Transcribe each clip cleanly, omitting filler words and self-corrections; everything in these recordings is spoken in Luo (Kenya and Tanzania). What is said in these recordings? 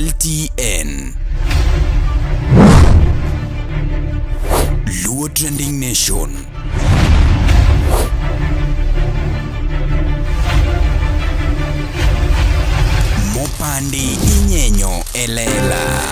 LTN. Luo Trending Nation. Mopandi inyenyo e lela.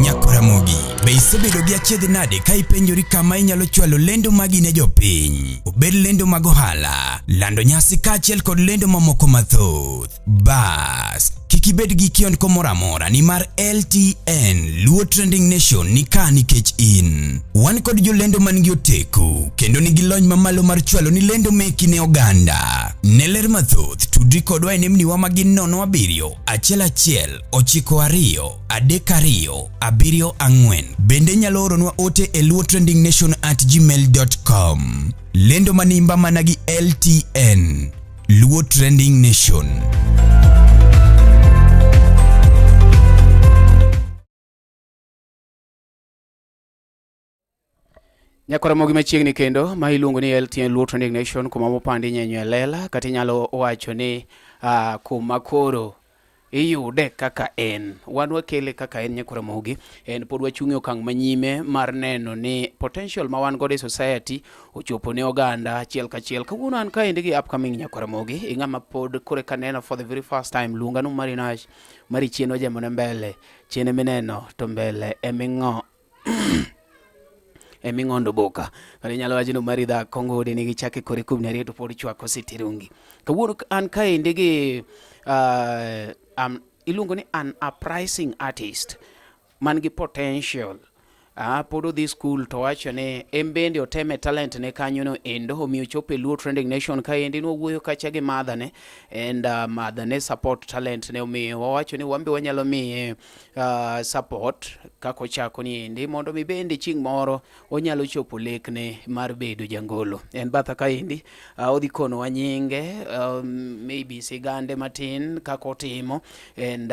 Nyakoramogi, be isebedo gi achiedh nade ka ipenjori kama inyalo chwalo lendo magi ne jopiny? Obed lendo mag ohala, lando nyasi kaachiel kod lendo mamoko mathoth. Bas, kik ibed gi kiondko moro amora nimar LTN Luo Trending Nation ni ka nikech in. Wan kod jolendo man gi oteku kendo nigi lony mamalo mar chwalo ni lendo meki ne oganda. Ne ler mathoth, tudri kodwa e nembniwa ma gin 07 11 92 32 74. Bende inyalo oronwa ote e luotrendingnation@gmail.com. Lendo manimba mana gi LTN. Luo Trending Nation. Nyakoromogi machiegni kendo ma iluongo ni LTN Luo Trending Nation kuma mopandi nyenyo e lela kata inyalo wacho ni kuma koro iyude kaka en. Wan wakele kaka en Nyakoromogi en pod wachung' e okang' manyime mar neno ni potential ma wan godo e society ochopo ne oganda achiel kachiel. Kawuono an kaendi gi upcoming Nyakoromogi ing'ama pod kore kaneno for the very first time luonga nu Marinash mari chien ojemone mbele chien emineno to mbele eming'o eming'ondo boka kata inyalo wacho ni mari dhako ngode nigi chake kore kubni ariyo to pod chwako sitirungi. Kawuono an kaendi gi iluongo ni an uprising artist man gi potential. Pod odhi school to wacho ni en bende oteme talent ne kanyo no endo omiyo ochopo e Luo Trending Nation kaendi nwawuoyo kacha gi mother ne and mother ne support talent ne omiyo wawacho ni wan be wanyalo miye support kaka ochako ni endi mondo mi bende chieng' moro onyalo chopo lekne mar bedo jangolo. En batha kaendi odhi konowa nyinge maybe sigande matin kaka otimo and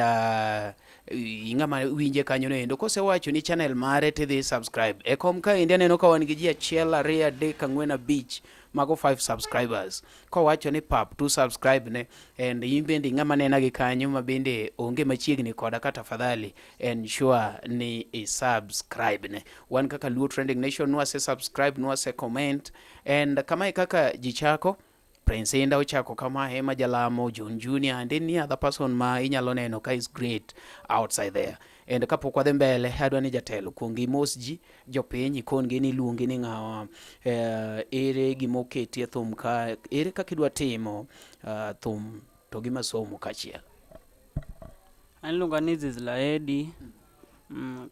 ing'ama winje kanyo no endo kosewacho ni channel mare tidhi subscribe. E kom kaendi aneno ka wan gi ji 1 2 3 4 5 mago 5 subscribers. Kowacho ni pap to subscribe ne and in bende ing'ama nena gi kanyo ma bende onge machiegni koda ka tafadhali ensure ni i subscribe ne. Wan kaka Luo Trending Nation nwase subscribe nwase comment and kamae kaka ji chako. Prince Indah ochako kama, Emma Jalamo, John Junior and any other person ma inyalo neno ka is great outside there. And kapok wadhi mbele adwa ni jatelo kuong imos ji jopiny ikon gi ni iluongi ni ng'awa, ere gima oketi e thum ka, ere kaka idwa timo thum to gi masomo kaachiel. An iluonga ni Zizla Eddy,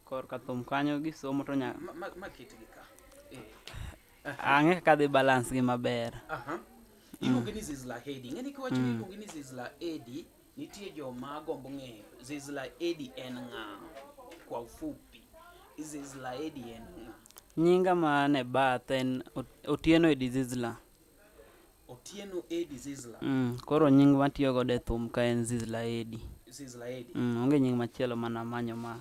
korka thum kanyo gi somo to nya Ma ketgi ka. Ang'e kaka adhi balance gi maber. Iluongi ni Zizla Eddy. Ing'e ni kiwacho ni iluongi ni Zizla Eddy, nitie joma gombo ng'eyo Zizla Eddy en ng'a? Kwa ufupi, Zizla Eddy en ng'a? Nyinga man e birth en Otieno Eddy Zizla. Otieno Eddy Zizla. Koro nying matiyo godo e thum ka en Zizla Eddy. Zizla Eddy. Onge nying machielo manamanyo ma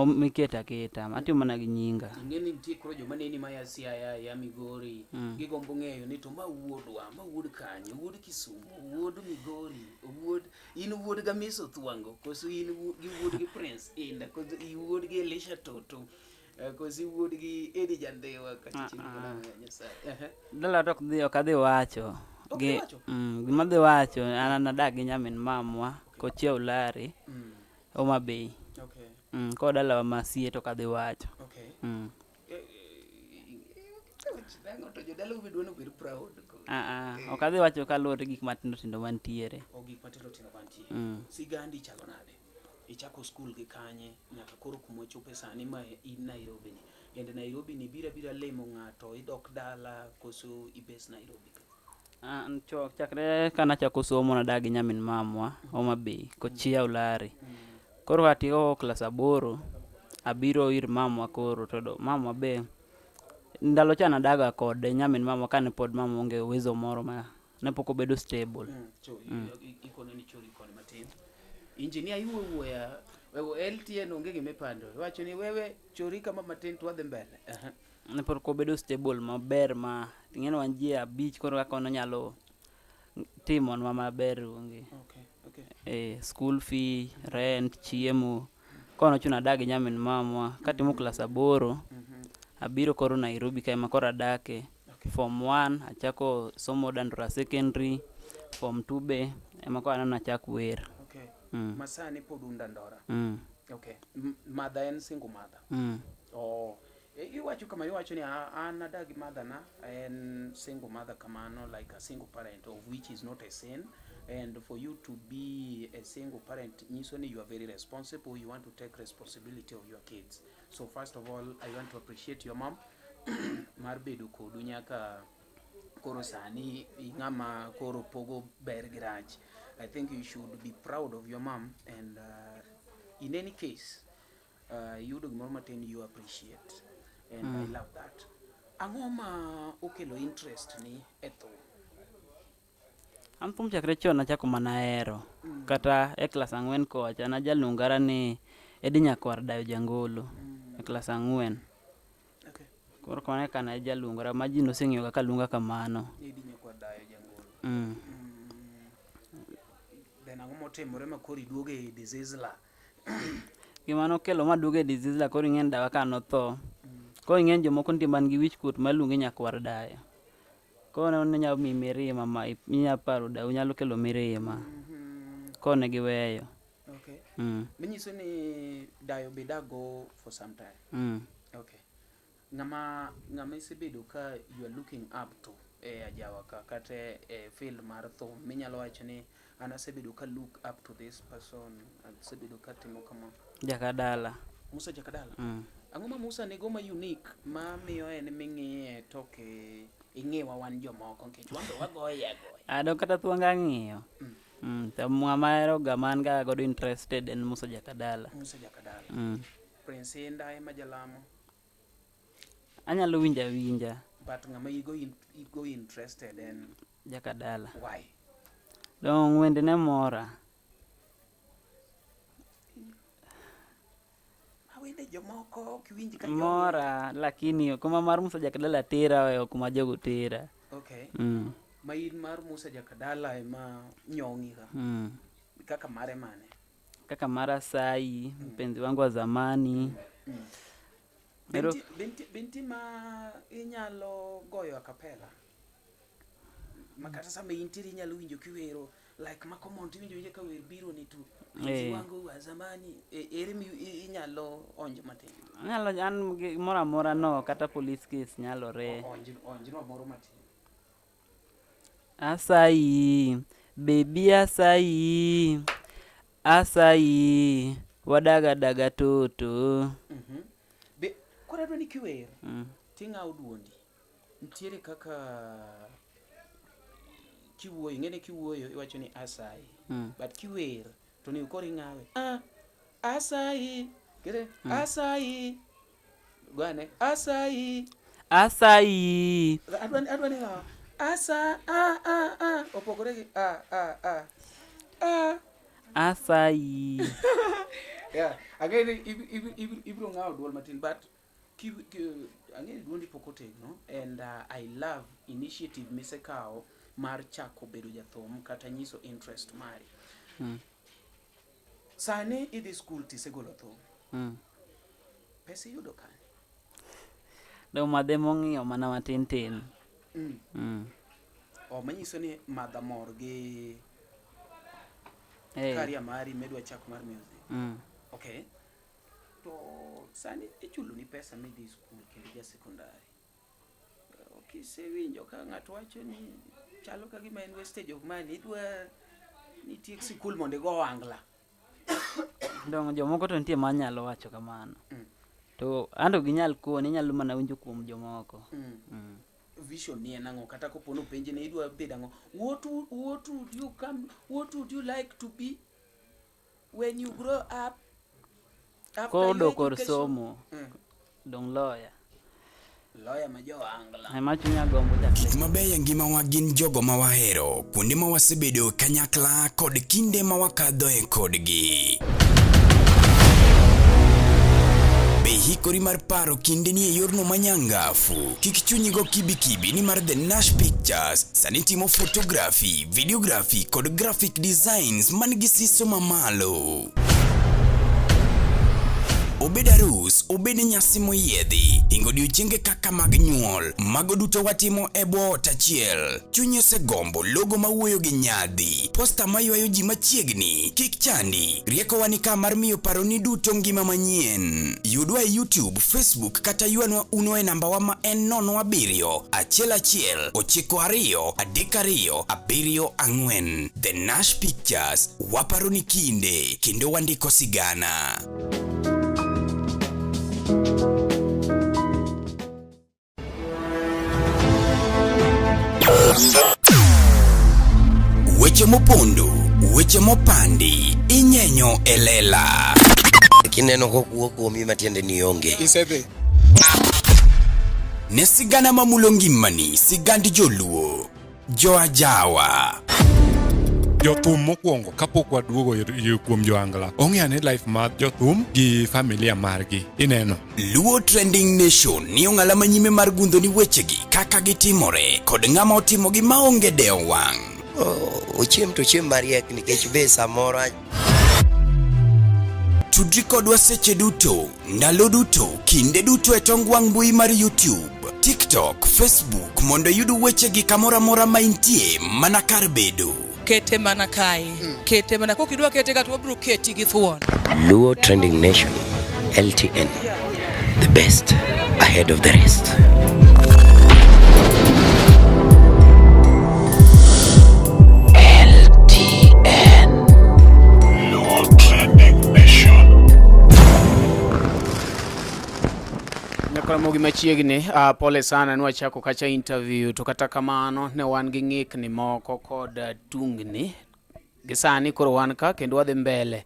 miketo aketa, atiyo mana gi nyinga. Ing'e ni nitie koro joma neni maya Siaya, ya Migori, gigombo ng'eyo ni to ma wuodwa, ma wuod kanye, wuod Kisumu, wuod Migori, wuod in wuod Gamiso Thwango, koso in gi wuod gi Prince Indah, koso iwuod gi Elisha Toto, koso iwuod gi Eddie Jandhiwa kata chien Nyasaye. Dala to ok adhi wacho. Ok idhi wacho? Gima adhi wacho, an adak gi nyamin mamwa, kochiew Lari, Homa Bay. Koro dalawa ma sie to ok adhi wacho. To jodalau be dwa ni obed proud. Ok adhi wacho kaluwore gi gik matindo tindo mantiere. O gik matindo tindo mantie. Sigandi chalo nade? Ichako skul gi kanye nyaka koro kuma ochope sani ma in Nairobi ni. And Nairobi ni bira bira limo ng'ato idok dala koso ibes Nairobi ka? Chakre kana achako somo nadak gi nyamin mamwa Homa Bay kochia Ulari. Koro katieko klas 8 abiro ir mamwa koro to mamwa be ndalo cha nadaga kode nyamin mamwa kane pod mama onge uwezo moro ma ne pok obedo stable. ichori koni matin. Engineer iwuo wuoya, wewe LTN onge gima ipando. Iwacho ni wewe chori kama matin to wadhi mbele. Aha. Ne pok wabedo stable maber ma ing'eni wan ji abich koro kaka wanyalo timonwa maber onge. Okay, okay. Eh, school fee, rent, chiemo. Koro nochuno adag gi nyamin mamwa. Katimo klas aboro, abiro koro Nairobi kae ma koro adake. Form 1 achako somo Dandora Secondary, form 2 be ema koro aneno achak wer. Okay. Mm. Masani pod un Dandora. Mm. Okay. Mother en single mother. Oh. Iwacho kama iwacho ni an adag gi mother na en single mother kamano like a single parent of which is not a sin and for you to be a single parent nyiso ni you are very responsible you want to take responsibility of your kids so first of all I want to appreciate your mom mar bedo kodu nyaka koro sani ing'ama koro pogo ber gi rach I think you should be proud of your mom and in any case iyudo gimoro matin you appreciate and I love that. Ang'o ma okelo interest ni e thum? An thum chakre chon nachako mana hero. Kata e klas ang'wen kocha najaluongara ni Eddy Nyakwar Dayo Jangolo e klas ang'wen. Okay. Koro kamano e kaka najaluongora ma ji noseng'eyo kaka aluonga kamano. Eddy Nyakwar Dayo Jangolo. Mm. Then ang'o motimore ma koro iduogo e Dizizla? Gima nokelo maduogo e Dizizla koro ing'e ni dawa ka notho. Koro ing'e ni jomoko nitie man gi wich kuot maluongi nyakwar dayo. Koro ne nyalo miyi mirima ma inya paro dau nyalo kelo mirima. Koro ne giweyo. Okay. Mm. Manyiso ni dayo be dak go for some time. Mm. Okay. Ng'ama isebedo ka you are looking up to e ajawa ka kata e field mar thum minyalo wacho ni an asebedo ka look up to this person asebedo ka timo kama. Jakadala. Musa Jakadala. Mm. Ang'o ma Musa nigo ma unique ma miyo en ming'iye to ok ing'iwa wan jomoko nikech wan be wagoye agoya. Ado kata thuanga ng'iyo. Mm. To ng'ama ahero ga man ga godo interested en Musa Jakadala. Musa Jakadala. Mm. Prince Indah ema jalamo Anyalo winjo awinja but ng'ama igo, igo interested en Jakadala. why? Dong wende ne mora. Ma wende jomoko ok iwinj ka jogi. Mora lakini kuma mar Musa Jakadala tera oweyo kuma jogo tera. Okay. Mm. Ma in mar Musa Jakadala ema nyong'i ga. Mm. Kaka mare mane? Kaka mar Asayi, mpenzi wangu wa zamani. Ero- Be nitie ma inyalo goyo a cappella? Ma kata sama intiere inyalo winjo kiwero like ma common tiwinjo winja ka wer biro ni tu mpenzi wangu wa zamani ere mi inyalo onjo matin? Anyalo an gimoro amora no kata police case nyalore. Onjnwa moro matin. Asayi, baby asayi, asayi, wadaga daga toto. Be koro adwa ni kiwer ting'awo duondi. Nitiere kaka kiwuoyo, ing'eni kiwuoyo iwacho ni asayi. But kiwer to onego koro ing'awe. Ah, asayi. Kere, asayi. Gwane, asayi. Asayi, Adwa ni ng'awa. Asa, a, a, a. Opogore gi a, a, a. A. asayi. Yeah, ang'e ni ibiro ng'awo duol matin but ang'e ni duondi pok otegno and I love initiative misekawo mar chako bedo jathum kata nyiso interest mari. Sani idhi school tisegolo thum. Pesa iyudo kanye? Dong madhe mong'iyo mana matin tin. Oh, manyiso ni madha mor gi Eh. career mari midwa chako mar music. Okay. To sani ichulo ni pesa midhi school kendo ja secondary. Ok isewinjo ka ng'ato wacho ni chalo ka gima en wastage of money idwa ni itiek sikul mondo igo ohangla. Dong jomoko to nitie manyalo wacho kamano. To anto ginyal koni, inyalo mana winjo kuom jomoko. Vision ni en ang'o kata kopo ni openji ni idwa bedo ang'o what would you come what would you like to be when you grow up after your Kodo kor education? somo, dong lawyer. Lawyer ma jo Angla. Ema chunya gombo chakre. Gik mabeyo e ngimawa gin jogo ma wahero, kuonde ma wasebedo kanyakla kod kinde ma wakadhoe kodgi. Be ihikori mar paro kindeni e yorno manyangafu? Kik chunyi go kibikibi nimar The Nash Pictures sani timo photography, videography kod graphic designs man gi siso mamalo. Obed arus, obed nyasi moyiedhi, hingo odiochienge kaka mag nyuol, mago duto watimo e bwo ot achiel. Chunyi osegombo logo mawuoyo gi nyadhi, posta maywayo ji machiegni, kik chandi, riekowa ni ka mar miyo paroni duto ngima manyien. Yudwa e YouTube, Facebook kata ywanwa uno e nambawa ma en 07 11 92 32 74. The Nash Pictures, waparo ni kinde kendo wandiko sigana. Weche mopondo, weche mopandi, inyenyo e lela. Kineno kokuo kuomi matiende ni onge. Isedhi. Ne sigana mamulo ngimani, sigand joluo. Joajawa. Jothum mokwongo kapok waduogo kuom joangla ong'eyo ni life mar jothum gi familia margi ineno. Luo Trending Nation ni ong'ala manyime mar gundho ni wechegi kaka gitimore kod ng'ama otimogi maonge dewo wang'. Ochiem to ochiem mariek nikech be samoro Tudri kodwa seche duto, ndalo duto, kinde duto e tong wang' mbui mar YouTube, TikTok, Facebook mondo iyud wechegi kamoro amora ma intie mana kar bedo. Kete mana kae. Kete mana kokidwa kete ka to wabiro keti gi thuon. Luo Trending Nation, LTN, the best ahead of the rest. LTN. Luo Trending Nation. Nyakaramogi machiegni, pole sana nwachako kacha interview to kata kamano ne wan gi ng'ikni moko kod tungni. Gi sani koro wan ka kendo wadhi mbele.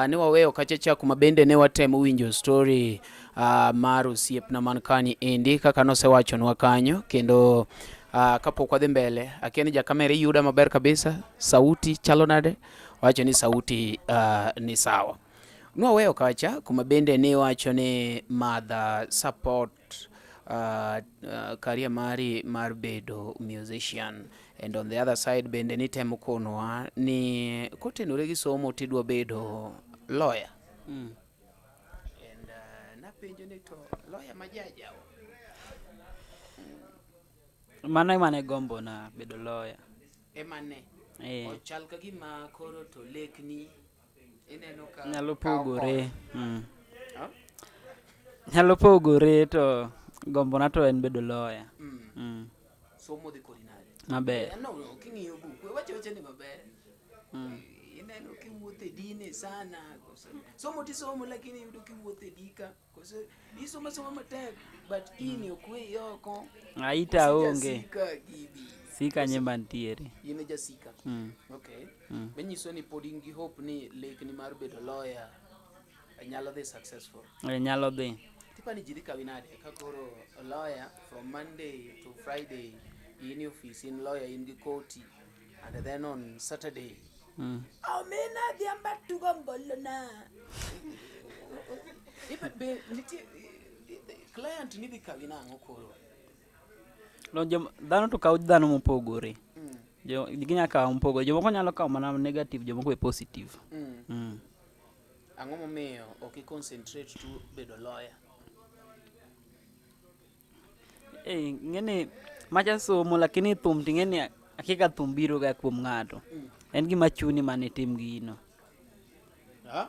Ne waweyo kacha cha kuma bende ne watemo winjo story mar osiepna man kani endi kaka nosewachonwa kanyo kendo kapok wadhi mbele akia ni jakamera iyuda maber kabisa, sauti chalo nade? Wacho ni sauti ni sawa. Nwaweyo kacha kuma bende ne wacho ni mother support career mari mar bedo musician and on the other side bende nitemo konwa ni kotenore gi somo tidwa bedo lawyer. And napenjo ni to lawyer ma jajawa Mano ema ne gombona bedo lawyer. Ema ne ochal ka gima koro to lekni ineno ka Nyalo kawo pogore. kona. Mm. Nyalo pogore to gombona to en bedo lawyer. Mm. Somo dhi kodi nade? Maber. No, no, king'iyo buk, we wacho wacha ni maber. Ineno kiwuotho e dini sana. Koso, somo tisomo lakini iyudo kiwuotho e dika. Koso isomo asoma matek but ini ok weyi oko. Aita Koso onge. jasika gibi. Sika nyemba ntiere. In e jasika. Okay. Manyiso ni pod in gi hope ni lekni mar bedo lawyer nyalo dhi successful. Nyalo dhi. Tipani ji dhi kawi nade ka koro lawyer from Monday to Friday in e office in lawyer in gi koti and then on Saturday Omena adhiambo tugo mbolo na. Ibe be nitie client ni dhi kawi nang'o koro? No, dhano to kawo dhano mopogore. Ginya kawo mopogore. Jomoko nyalo kawo mana negative, jomoko be positive. Ang'o momiyo ok i concentrate to bedo lawyer? Ing'eni macha somo lakini thum ting'eni hakika thum biro ga kuom ng'ato. En gima chuni mana itim gino. Ha?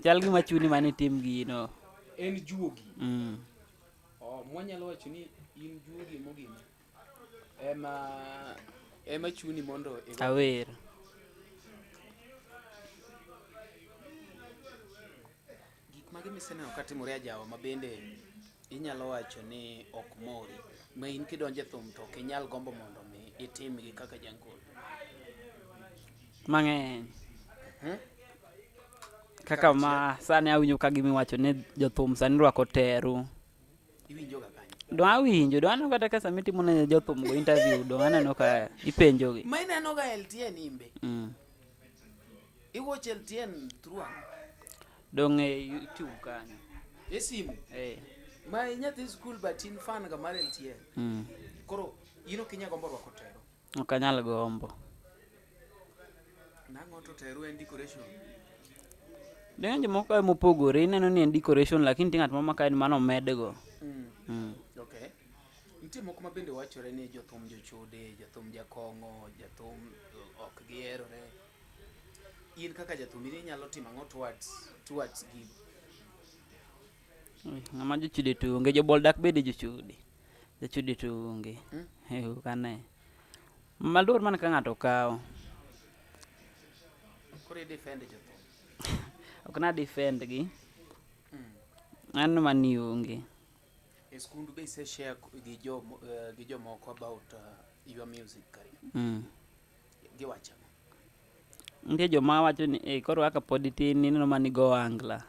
Chal gima chuni mana itim gino. En juogi. Oh, mwanyalo wacho ni in juogi mogima. Ema chuni mondo igo. Awer. Gik mage miseneno katimore ajawa ma bende inyalo wacho ni ok mori ma in kidonjo e thum to ok inyal gombo mondo mi itimgi kaka jankol? Mang'eny. Kaka ma sani awinjo ka gima iwacho ni jothum sani rwako teru. Iwinjo ga kanyo? Dong awinjo, dong aneno kata ka sama itimo ne jothum go interview, dong aneno ka ipenjogi. Ma ineno ga LTN imbe. Iwatch LTN through ang'o? Dong e YouTube kanyo. E simu. Eh. Ma inyathi school but in fan ga mar LTN. Koro in ok inyal gombo rwako tero. Ok anyal gombo. Nang'o to tero en decoration? Dong jomoko kae mopogore, ineno ni en decoration lakini nitie ng'at moro ma kae ni mano omedgo. Okay. Nitie moko ma bende wachore ni jothum jochode, jothum jakong'o, jathum ok giherore. In kaka jathum in inyalo timo ang'o towards gi? Ui, Ng'ama jochode to onge, jobol dak bede jochode. Jochode to onge. Eh, ok ane. Maluor mana ka ng'ato kawo. Koro i defend jothum. Ok na defend gi. Aneno mana ni onge. E skundu be ise share gi jo gi jomoko about your music career. Giwacho ang'o? Nitie joma wacho ni eh, koro kaka pod itin ineno mana ni go ohangla.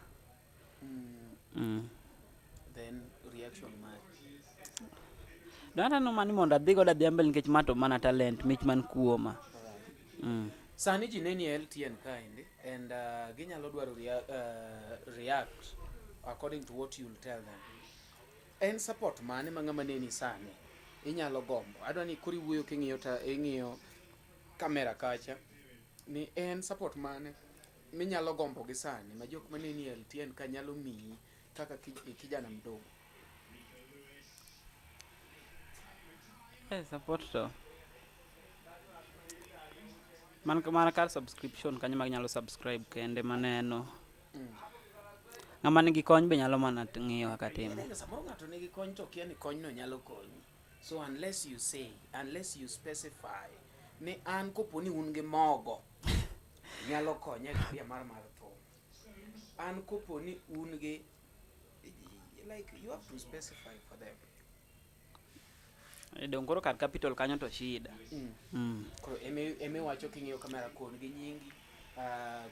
Then reaction mari. Dong aneno mana ni mondo adhi godo adhiya mbele nikech ma to mana talent, mich man kuoma. Sani ji neni e LTN kaendi and ginyalo dwaro react according to what you'll tell them. En support mane ma ng'ama neni sani inyalo gombo? Adwa ni koro iwuoyo king'iyo ta ing'iyo kamera kacha ni en support mane minyalo gombo gi sani ma jok maneni e LTN ka nyalo miyi kaka kijana mdogo. Eh, support to. Man mana kar subscription kanyo ma ginyalo subscribe kende maneno. Ng'ama nigi kony be nyalo mana ng'iyo kaka timo. Ineno samoro ng'ato nigi kony to okia ni konyno nyalo konyi. So unless you say, unless you specify ni an kopo ni un gi mogo nyalo konya e career mar thum. An kopo ni un gi like you have to specify for them. Eh, dong koro kar capital kanyo to shida. Koro emi wacho king'iyo kamera kon gi nyingi,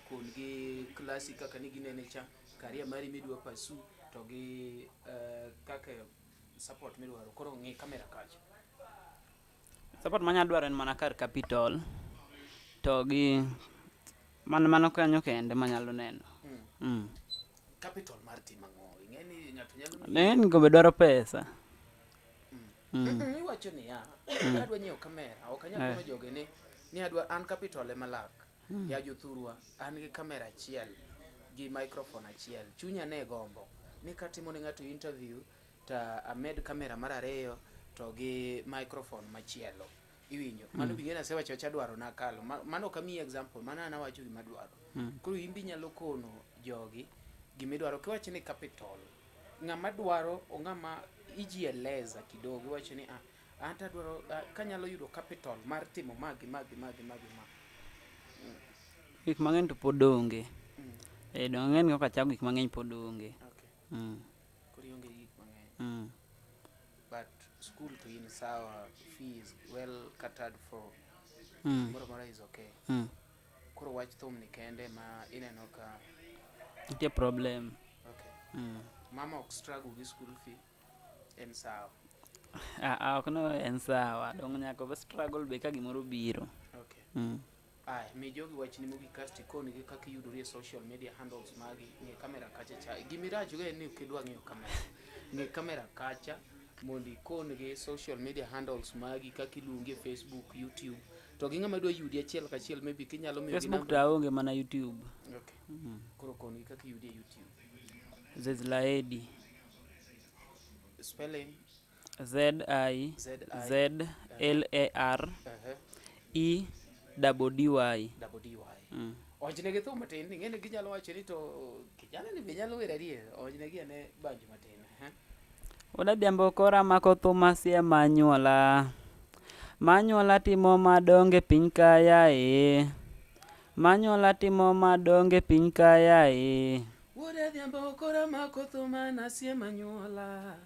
kon gi klasi kaka ni ginene cha, career mari midwa pursue to gi kaka support midwaro. Koro ng'i kamera kacha. Support manya dwaro en mana kar capital to gi mana mano kanyo kende manyalo neno. Capital mar timo ang'o? Ing'e ni ng'ato nyalo Ne ni go be dwaro pesa. Iwacho niya, adwa nyiewo kamera, ok anyal kono jogi ni adwa an capital ema lak. Ya jothurwa, an gi kamera achiel gi microphone achiel. Chunya ne gombo ni katimo ne ng'ato interview to amed kamera mar ariyo to gi microphone machielo. Iwinjo? Mano be ing'e ni asewacho awacha dwaro nakalo. Mano ok amiyi example, mano an awacho gima adwaro. Koro in be inyalo kono jogi gimidwaro. Kiwacho ni capital, ng'ama dwaro o ng'ama ijieleza kidogo iwacho ni ah, an to adwaro kanyalo yudo capital mar timo ma gi ma gi ma gi ma gi ma. Gik mang'eny to pod onge. Eh, dong ang'e ni kaka achako gik mang'eny pod onge. Okay. Koro ionge gi gik mang'eny. But school to in sawa, fees well catered for. Moro amora is okay. Koro wach thum ni kende ma ineno ka Nitie problem. Okay. Mama ok struggle gi school fee, en sawa. Ah, ah, ok no en sawa. Dong nyaka be struggle be ka gimoro biro. Okay. Aya, mi jogi wachni mogik kasto ikonigi kaka iyudori e social media handles magi. Ng'i kamera kacha cha. Gimiracho go en ni ok idwa ng'iyo kamera. Ng'i kamera kacha mondo ikon-gi social media handles magi kaka iluongi e Facebook, YouTube. To gi ng'ama dwa yudi achiel kachiel maybe kinyalo miyogi Facebook namba. to aonge mana YouTube. Okay. Koro kon-gi kaka iyudi e YouTube. Zezlaedi. Spelling Z I Z I Z L A R E double D Y. Double D Y. Owachnegi thum matin, ing'e ni ginyalo wacho ni to kijana ni be nyalo wer adier. Owachnegi ane banjo matin. Wuod Adhiambo kora mako thum asie manyuola. Manyuola timo madonge piny ka yae. Manyuola timo madonge piny ka yae. Wuod Adhiambo kora mako thum anasie manyuola.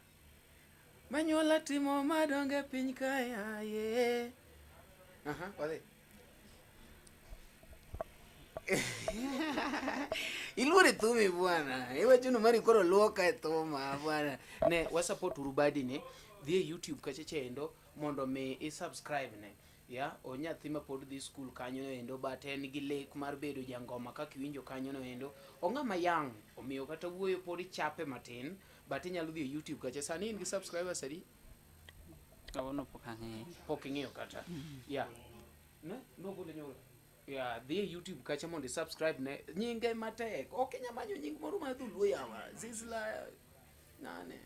Manyuola timo madonge piny ka yae. Aha, wadhi. Iluore thumi bwana. Iwacho ni mari koro luoka e thuma bwana. Ne wasupport uru badi ni. Dhi e YouTube kacha chendo mondo mi i subscribe ne. Ya, o nyathi ma pod dhi skul kanyo no endo but en gi lek mar bedo jangoma kaka iwinjo kanyo no endo. Ong'ama young, omiyo kata wuoyo pod ichape matin but inyalo dhi e YouTube kacha. Sani in gi subscribers adi? Kawuono pok ang'eyo. Pok ing'iyo kata. Yeah. Ne? Nogole nyoro. Yeah, dhi e YouTube kacha mondo i-subscribe ne nyinge matek. Ok inya manyo nying moro mar dholuo yawa. Zizla nane.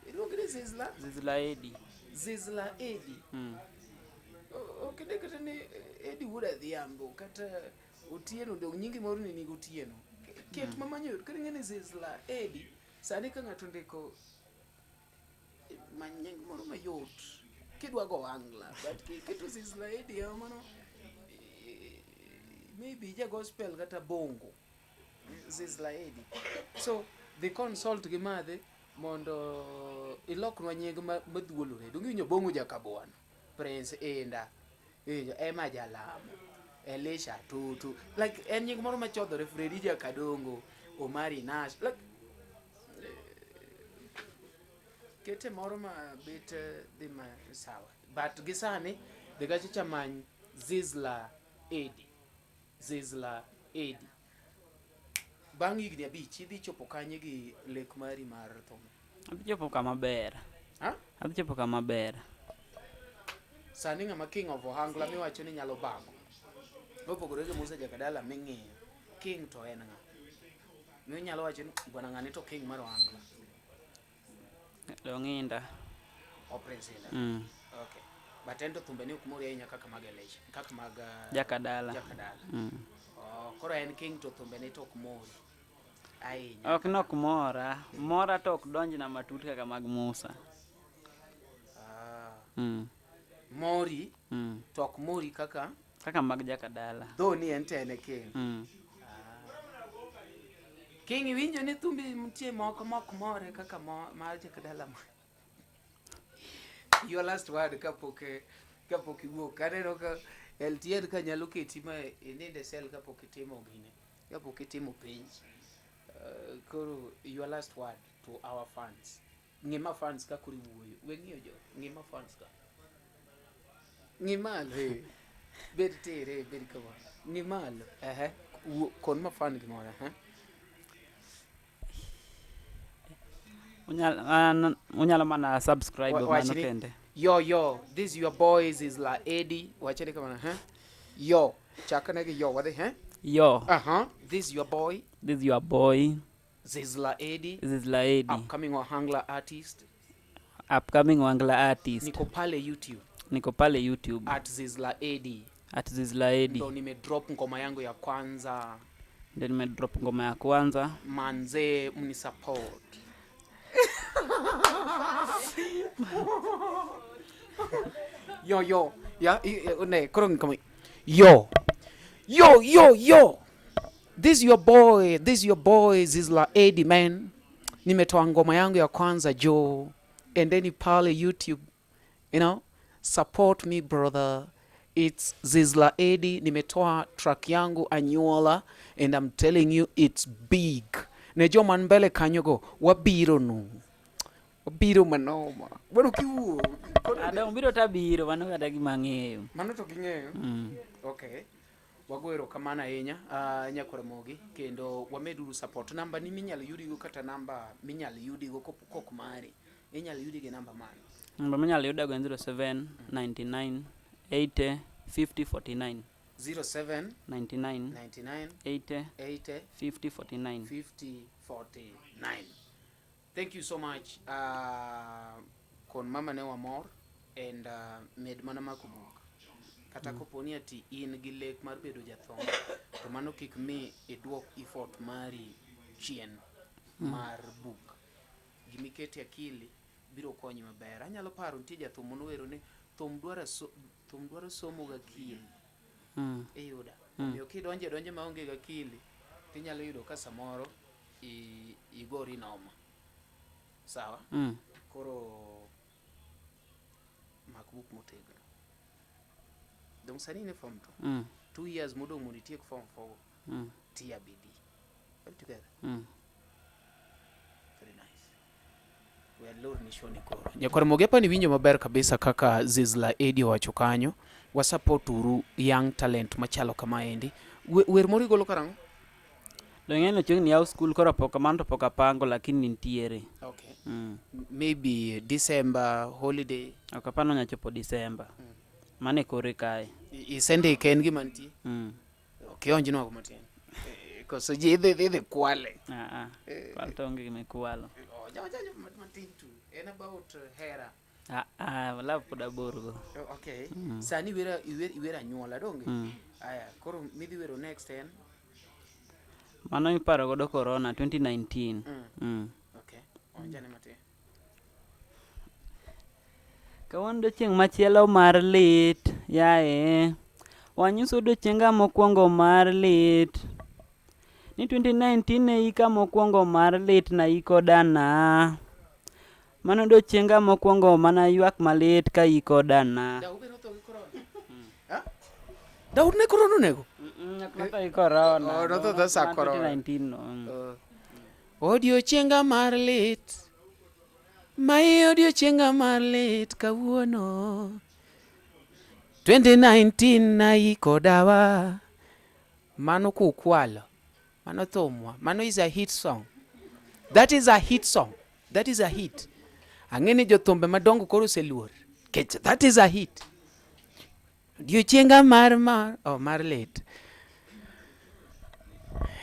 Iluonge ni Zizla? Zizla Edi. Zizla Edi. Ok ine kata ni Edi wuod Adhiambo kata Otieno dong nyingi moro ni nigi Otieno. Ket mamanyo yot. Kata ing'e ni Zizla Edi. Sani ka ng'ato ondiko many nying moro mayot kidwa go angla but kiketo Zizla Edi ya mano maybe ja gospel kata bongo Zizla Edi so dhi consult gi madhe mondo iloknwa nying madhuolore donge iwinjo bongo jakabwana Prince Inda iwinjo Emma Jalamo Elisha Tutu like en nying moro machodhore Fredi Jakadongo Omari Nash like kete moro ma bet dhi ma sawa but gi sani dhi kacha cha many Zizla Edi Zizla Edi bang' higni abich idhi chopo kanye gi lek mari mar thum Adhi chopo kama ber. Ha? Adhi chopo kama ber. Sani ng'ama king of ohangla miwacho ni nyalo bago mopogore gi Musa Jakadala ming'iyo king to en ng'a minyalo wacho ni bwana ng'ani to king mar ohangla Dong'inda. O Prince Inda. Okay. But en to thumbe ne ok mori ahinya kaka mag Elisha, kaka mag Jakadala. Jakadala. Oh, koro en king to thumbe ne to ok mori ahinya. Ok nok mora. Mora to ok donjna matut kaka mag Musa. Ah. Mori to ok mori kaka Kaka mag Jakadala. Though ni en to en e king. King iwinjo ni thumbi nitie moko mok more kaka mar Jakadala ma. Your last word kapok kapok iwuok. Aneno ka LTN ka nyalo keti ma inind e sel kapok itimo gine. Kapok itimo penj. Koro your last word to our fans. Ng'i ma fans ka koro iwuoyo. We ng'iyo jo, ng'i ma fans ka. Ng'i malo eh. Bed tere, bed kama. Ng'i malo. Ehe. Wuo, kon ma fan gimoro, ehe. Unyalo, an, unyalo mana subscribe mano Wachni, kende. Yo yo, this your boys is la Eddie. Wachni kamano, eh? Yo, chakne gi yo, wadhi, eh? Yo. Uh-huh. This your boy. This your boy. Zizla Eddie. Zizla Eddie. Upcoming Ohangla artist. Upcoming Ohangla artist. Niko pale YouTube. Niko pale YouTube. At Zizla Eddie. At Zizla Eddie. Ndo nime drop ngoma yangu ya kwanza. Ndo nime drop ngoma ya kwanza. Manze mnisupport. Yo yo. Ya, ne, koro kama. Yo. Yo yo yo. This your boy, this your boy Zizla Eddie man. Nimetoa ngoma yangu ya kwanza jo. Endeni pale YouTube. You know, support me brother. It's Zizla Eddie. Nimetoa track yangu Anyuola and I'm telling you it's big. Ne joma mbele kanyogo wabiro nu. Wabiro manoma. Bwana kiwuo. Adong biro tabiro mano kata gima ang'eyo. Mano to ging'eyo. Okay. Wago erokamano ahinya nyakwar Ramogi kendo wameduru support. Namba ni minyalo yudigo kata namba minyalo yudigo kok mari. Inyalo yudi gi namba mane? Namba minyalo yudago en 07 99 80 50 49. 07 99 99 80 80 50 49. 50 49. Thank you so much. Kon mama ne wamor and med mana mako buk. Kata kopo ni ati in gi lek mar bedo jathum, to mano kik mi iduok effort mari chien mar buk. Gimikete akili biro konyi maber. Anyalo paro nitie jathum monowero ni thum dwaro thum dwaro somo gi akili. Iyuda. Omiyo kidonje donje maonge gi akili, tinyalo yudo ka samoro igori noma. Sawa? Koro mak buk motegno. Dong sani in e form 2. 2 years modong' mondo itiek form 4. Tia bidii. Are we together? Very nice. We alorni show ni koro. Nyakwar Mogi apani winjo maber kabisa kaka Zizla Eddie owacho kanyo. Wa support uru young talent machalo kama endi. Wer moro igolo karang'o? Dong' en chiegni yaw skul koro pok kamano to pok apango lakini nitiere. Okay. Maybe December holiday. Ok apar ni onya chopo December. Mano e kore kae. Isendike en gima nitie. Ok ionjnwa go matin. Koso ji idhi idhi kwale. Ah ah. Kwal to onge gima ikwalo. Oh, jawachajo matin tu. En about hera. Ah ah, love pod abor go. Oh, okay. Sani iwero iwer anyuola donge? Aya, koro midhi wero next en? Mano iparo godo corona 2019. Okay. Onjane matin. Kawuono odiochieng' machielo mar lit, yaye. Wanyiso odiochienga mokwongo mar lit. Ni 2019 e hika mokwongo mar lit naiko dana. Mano odiochienga mokwongo mana ywak malit ka iko dana. Daud be notho gi corona? Ha? Daud ne corona onego? Notho gi corona. Oh, notho tho sa corona. 2019 no. Odiochienga mar lit. Mae odiochienga mar lit kawuono. 2019 naiko dawa. Mano kukwalo. Mano thumwa. Mano is a hit song. That is a hit song. That is a hit. Ang'e ni jothumbe madongo koro oseluor. Kech that is a hit. Odiochienga mar mar oh, mar lit.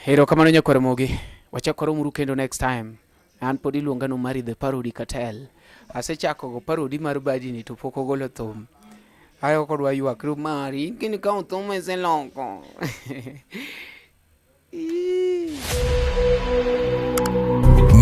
Erokamano nyakwar Ramogi. Wachak waromuru kendo next time. An pod iluonga ni Omari the Parody Cartel. Asechako go parody mar badi ni to pok ogolo thum. Ayo kodwa ywak Omari, in kawo thum iseloko.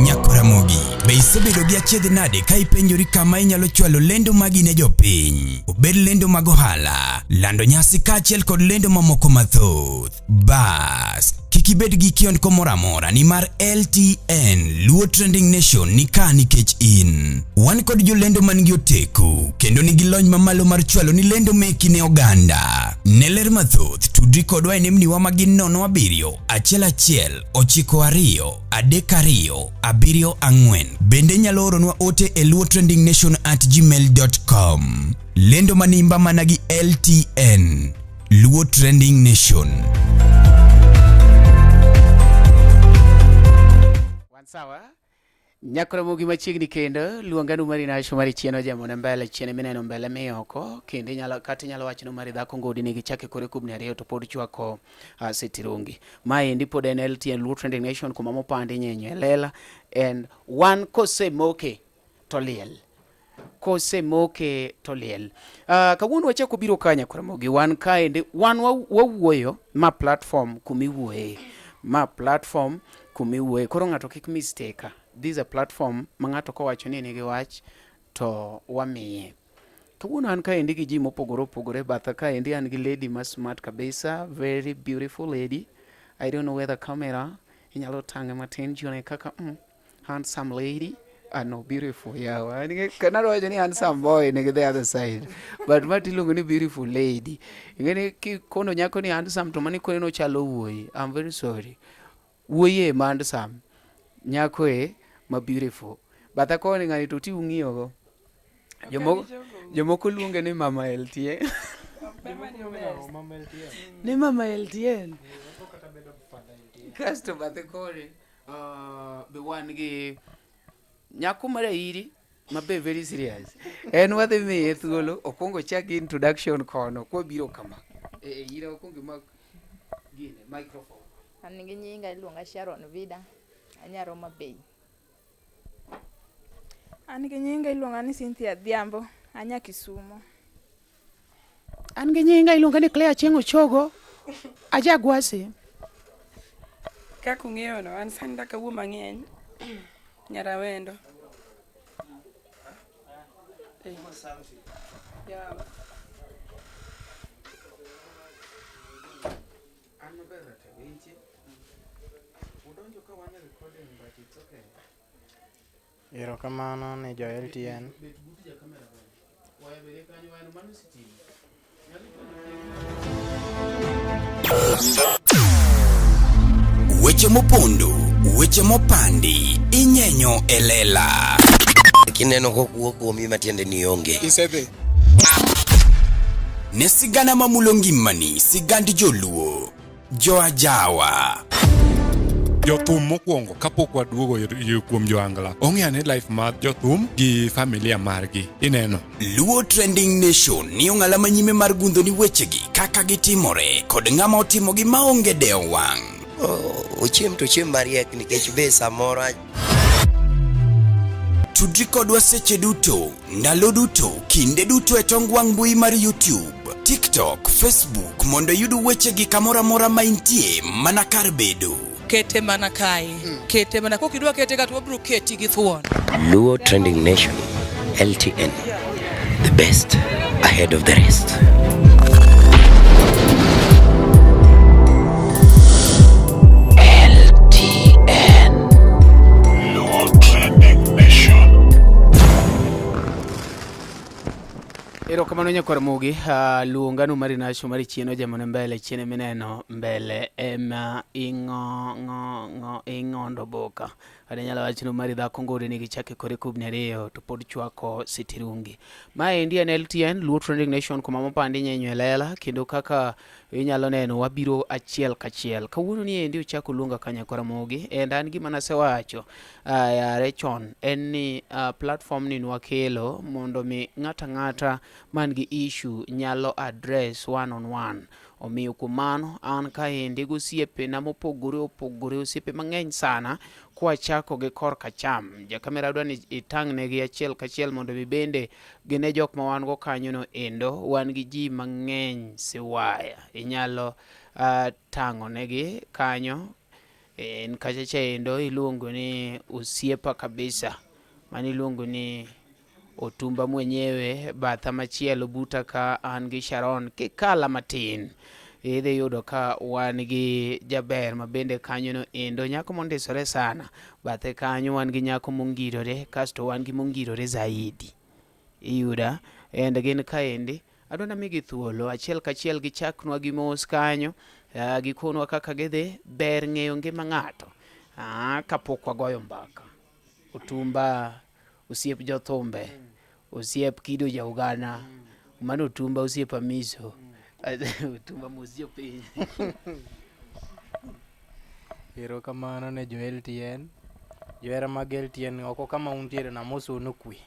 Nyakwar Ramogi, be isebedo gi achiedh nade ka ipenjori kama inyalo chwalo lendo magi ne jopiny? Obed lendo mag ohala, lando nyasi kaachiel kod lendo mamoko mathoth. Bas, kik ibed gi kiondko moro amora nimar LTN Luo Trending Nation ni ka nikech in. Wan kod jolendo man gi oteku kendo nigi lony mamalo mar chwalo ni lendo meki ne oganda. Ne ler mathoth, tudri kodwa e nembniwa ma gin 0 7 1 1 9 2 3 2 7 4. Bende inyalo oronwa ote e luotrendingnation@gmail.com. Lendo manimba mana gi LTN Luo Trending Nation. Wan sawa? Nyakwar Ramogi machiegni kendo luonga nu mari nasho mari chien ojemo ne mbele chien mineno mbele mi oko kendo inyalo kata inyalo wacho ni mari dhako ngodi nigi chake kore kubni ariyo to pod chwako sitirungi. Maendi pod en LTN Luo Trending Nation kuma mopandi nyenyo e lela and wan kosemoke to liel. Kosemoke to liel. Kawuono wachako biro ka Nyakwar Ramogi wan kaendi wan wawuoyo ma platform kumiwuoye. Ma platform kumiwuoye. Koro ng'ato kik mistake. This is a platform ma ng'ato kowacho ni nigi wach to wamiye. Kawuono an kaendi gi ji mopogore opogore batha kaendi an gi lady ma smart kabisa, very beautiful lady. I don't know whether camera inyalo tang'e matin jione kaka handsome lady. Ah, no, beautiful. Yeah, well, kana wacho ni handsome boy nigi the other side. But ma tiluongo ni beautiful lady. Ing'e ni kono nyako ni handsome to mani kone nochalo wuoyi. I'm very sorry. Wuoyi e ma handsome. Nyako e ma beautiful. Batha koni ng'ani to ti ung'iyo go. Jomoko luonge ni Mama LTN. Ni Mama LTN. Kasto bathe koni be wan gi nyako mar Airi ma be very serious. En wadhi miye thuolo okwongo chak gi introduction kono kwabiro kama. Ira okwongo mak gine microphone. An gi nyinga iluonga Sharon Vida, anyar Homa Bay. An gi nyinga iluonga ni Cynthia Adhiambo, anya Kisumo. An gi nyinga iluonga ni Claire Achieng' Ochogo, aja Gwasi. Kaka ung'eyo no, an sani dak awuo mang'eny, Nyarawendo. Yawa. An maber ratego intie. Udonjo ka wan e recording but it's okay. Erokamano ne jo LTN. Bet but ja camera bana. Waya bede kanyo wayano mano sitima. Weche mopondo, weche mopandi, inyenyo e lela. Kineno kok wuo kuomi matiende ni ionge. Isedhi. Ne sigana mamulo ngimani, sigand joluo, joajawa. Jothum mokwongo kapok waduogo kuom joangla ong'e ane life mar jothum gi familia margi ineno. Luo Trending Nation ni ong'ala manyime mar gundho ni wechegi kaka gitimore kod ng'ama otimogi maonge dewo wang'. Ochiem to ochiem mariek nikech be samoro Tudri kodwa seche duto, ndalo duto, kinde duto e tong wang' mbui mar YouTube, TikTok, Facebook mondo iyud wechegi kamoro amora ma intie mana kar bedo. Kete mana kae. Kete mana kokidwa kete ka to wabiro keti gi thuon. Luo Trending Nation, LTN, the best ahead of the rest. LTN. Luo Trending Nation. Erokamano nyakwar Mugi, uh, luonganu mari nasho mari chien ojamone mbele chien mineno mbele ema ing'o ng'o ng'o ing'ondo boka. Kata inyalo wacho ni mari dhako ngode nigi chake kore kubni ariyo to pod chwako sitirungi. Maendi en LTN, Luo Trending Nation kuma mopandi nyenyo e lela kendo kaka inyalo neno wabiro achiel kachiel. Kawuono ni endi ochako luonga ka nyakwar Ramogi and an gima nasewacho uh, yare chon en ni uh, platform ni nwakelo mondo mi ng'ato ang'ata man gi issue nyalo address one on one. Omiyo kuom mano an kaendi gi osiepena mopogore opogore, osiepe mang'eny sana, kwachako gi korka cham. Jakamera adwa ni itang'negi achiel kachiel mondo mi bende gine jok ma wan go kanyono endo. Wan gi ji mang'eny siwaya, inyalo uh, tang'onegi kanyo. En kacha cha endo iluongo ni osiepa kabisa, mano iluongo ni Otumba mwenyewe batha machielo buta ka an gi Sharon kikala matin idhi yudo ka wan gi jaber ma bende kanyono endo nyako mondisore sana bathe kanyo wan gi nyako mongirore kasto wan gi mongirore zaidi iyuda and gin kaendi adwa namigi thuolo achiel kachiel gichaknwa gi mos kanyo uh, gikonwa kaka gidhi ber ng'eyo ngima ng'ato uh, kapok wagoyo mbaka Otumba osiep jothumbe, osiep Kido Jaugana, mano Otumba osiep Amiso. Otumba mos jopiny. Erokamano ne jo LTN. Johera mag LTN oko kama untiere namosou ni kwe.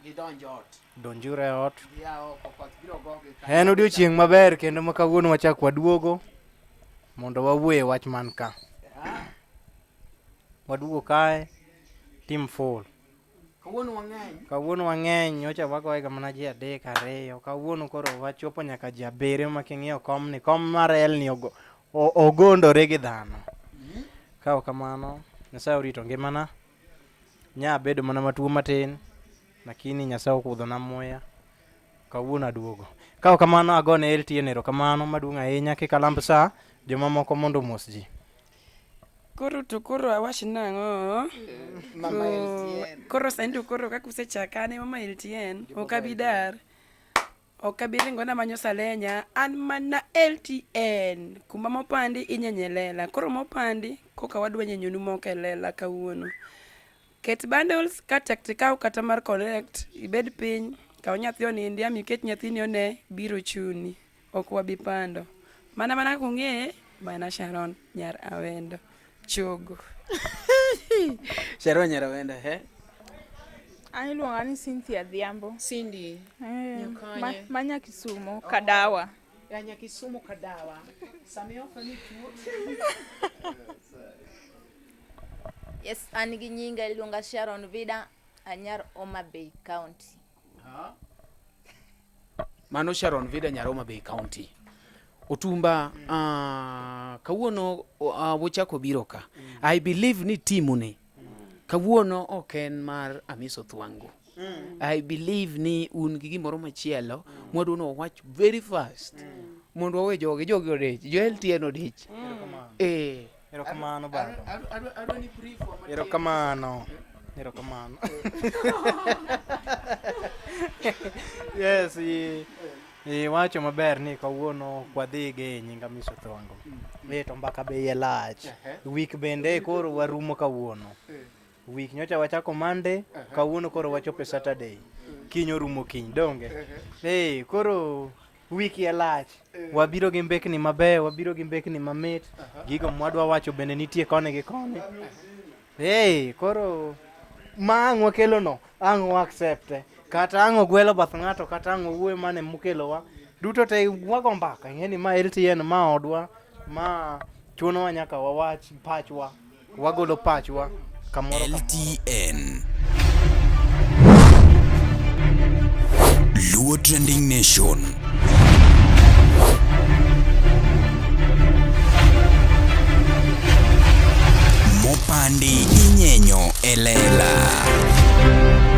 Gidonj ot. Donjuru e ot. Gia oko koth biro gogi ka. En odiochieng' maber kendo ma kawuono wachak waduogo mondo wawuo e wach man ka. Waduogo kae team full. Kawuono wang'eny. Kawuono wang'eny, nyocha wagoyega mana ji adek ariyo. Kawuono koro wachopo nyaka ji abiriyo ma king'iyo komni, kom mar L ni ogo, ogondore gi dhano. Ka ok kamano, Nyasaye orito ngimana. Nya abedo mana matuo matin, lakini Nyasaye okudhona muya. Kawuono aduogo. Ka ok kamano agone LTN erokamano maduong' ahinya kik alamb sa, jomamoko mondo omos ji. Koro to koro awach nang'o? Mama Koro- LTN. Koro sani to koro kaka usechaka an e mama LTN, ok abi dar. Ok abi ringo namanyo Salenya, an mana LTN. Kuma mopandi inyenye lela. Koro mopandi koka wadwa nyenyonu moko e lela kawuono. Ket bundles ka tek tikaw kata mar connect, ibed piny, kaw nyathi onindi ama iket nyathini one, biro chuni. Ok wabi pando. Mana mana kaka ung'eye, mana Sharon nyar Awendo. Chogo. Sharon nyar Awendo, he? An iluonga ni Cynthia Adhiambo. Cindy. Eh, Nyakonye. ma, ma nya Kisumo, Kadawa. Ya nya Kisumo Kadawa. Sami ofa ni tuo. Yes, an gi nyinga iluonga Sharon Vida, anyar Homa Bay County. Mano Sharon Vida nyar Homa Bay County. Otumba uh, kawuono uh, wochako biro ka. I believe ni timu ni kawuono ok en mar Amiso Thwango. I believe ni un gi gimoro machielo mwadwa ni wawach very fast mondo wawe jogi jogi odich jo LTN odich. Eh. Erokamano baba. Adwa ni brief wa matin. Erokamano. Erokamano. yes, iwacho maber ni kawuono ok wadhi gi nying Amiso Thwango. Eh, to mbaka be iye lach. Week bende koro warumo kawuono. Week nyocha wachako Monday, kawuono koro wachopo e Saturday. Kiny orumo kiny, donge? Eh, koro wiki e lach. Wabiro gi mbekni mabeyo, wabiro gi mbekni mamit. Gigo mwadwa wacho bende nitie koni gi koni. Hey, koro ma ang' wakelono ang' wa accept kata ang' ogwelo bath ng'ato kata ang' owuoyo mane mokelowa duto te wago mbaka ing'e ni ma LTN ma odwa ma chunowa nyaka wawach pachwa wagolo pachwa kamoro kamoro. LTN Luo Trending Nation. Mopandi inyenyo e lela.